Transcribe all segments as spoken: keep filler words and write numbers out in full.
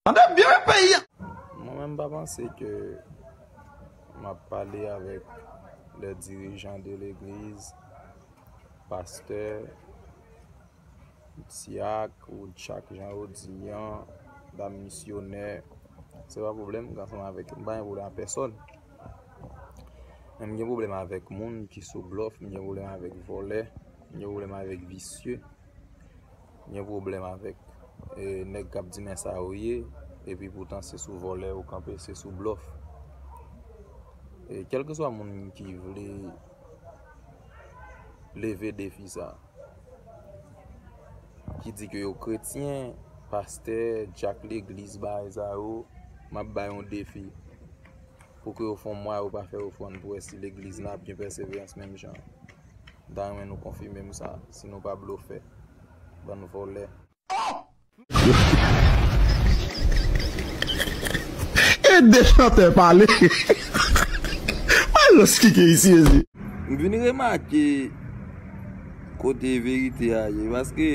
Tande byen wi peyi a. Mwen menm pa panse ke m ap pale avèk lè dirijan de legliz, pastè, dyak ou dyak jan yo di an, dam misyonè. Se pa pwoblèm m gen ansanm avèk yo. M pa gen pwoblèm ak pèsòn. Men m gen pwoblèm avèk moun ki sou blòf, m gen pwoblèm avèk vòlè, m gen pwoblèm avèk visye, m gen pwoblèm avèk e, nèg k ap di men sa yo ye, epi poutan se sou vòlè yo kanpe, se sou blòf. E, kèlkeswa moun ki vle leve defi sa, ki di ke yo kretyen, pastè, dyak legliz, bagay sa yo, m ap bay yon defi pou ke yo fè yon mwa yo pa fè ofrann pou wè si legliz la ap gen pèseverans menm jan. M ta renmen nou konfime m sa, si nou pa blofè. Bann vòlè. Ede chantè pale. Alòs ki gen isi, mezye. M vin remake kote verite a ye, paske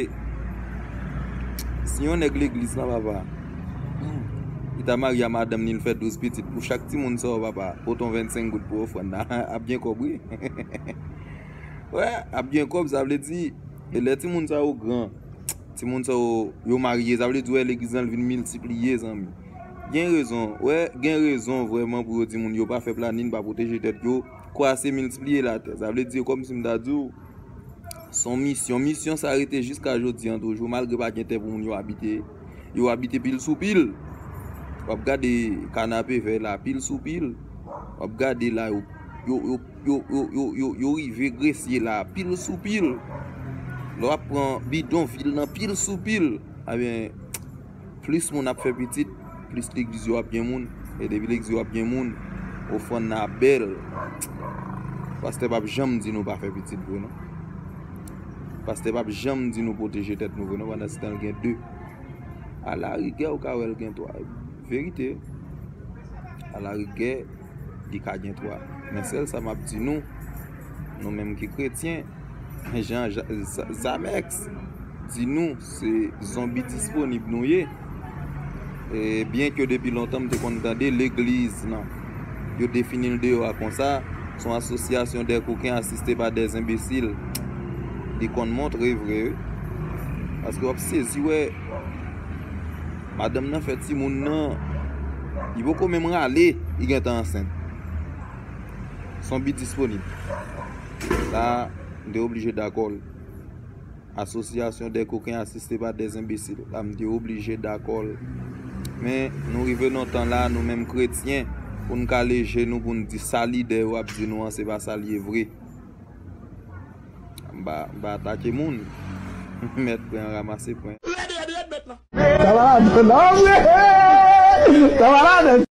si yon nèg legliz la, papa, li ta marye a madanm ni, l fè douz pitit, pou chak timoun sa yo, papa, pote yon vennsenk goud pou ofrann nan, ap gen kòb, wi. Wè, ap gen kòb, sa vle di, e lè timoun sa yo gran, timoun sa yo, yo marye, sa vle di, wè, legliz lan vin miltipliye, zanmi. Gen rezon, wè, gen rezon vrèman pou yo di moun yo pa fè planin, pa pwoteje tèt yo, kwa se miltipliye latè. Sa vle di, kòmsi m ta di w, se yon misyon. Misyon sa rete jiska jodi an toujou, malgre pa gen tè pou moun yo abite. Yo abite pil sou pil. W ap gade kanapevè la, pil sou pil. W ap gade la, yo, yo, yo, yo rive Gresye la, pil sou pil. Lè w ap pran bidonvil nan, pil sou pil. Ebyen, plis moun ap fè pitit, plis legliz yo ap gen moun. E depi legliz yo ap gen moun, ofrann nan ap bèl. Pastè p ap janm di nou pa fè pitit vre, non. Pastè p ap janm di nou pwoteje tèt nou vre, non, pandan se tan l gen de. Alarigè, ou ka wè l gen twa. Verite. Alarigè, li ka gen twa. Men sèl sa m ap di nou, nou menm ki kretyen, jan Ja-, Za-, Zamex di nou, se zonbi disponib nou ye. E byen ke depi lontan m te konn tande legliz lan, yo defini l deyò a konsa, se yon association des coquins assistés par des imbéciles. Li konn montre vre, wi. Paske w ap sezi wè madanm nan fè timoun nan, li poko menm rale, li gentan ansent. Zonbi disponib. La, m te oblije dakò l. Association des coquins assistés par des imbéciles. La, m te oblije dakò l. Men, nou rive nan tan la, nou menm kretyen, pou n kale je nou, pou n di sa lidè yo ap di nou an, se pa sa l ye vre. M pa, m pa atake moun. Mèt pwen an, ranmase pwen. Rèd, rèd, rèd, mèt lan. Sa va ladan, non, vre. Sa va ladan.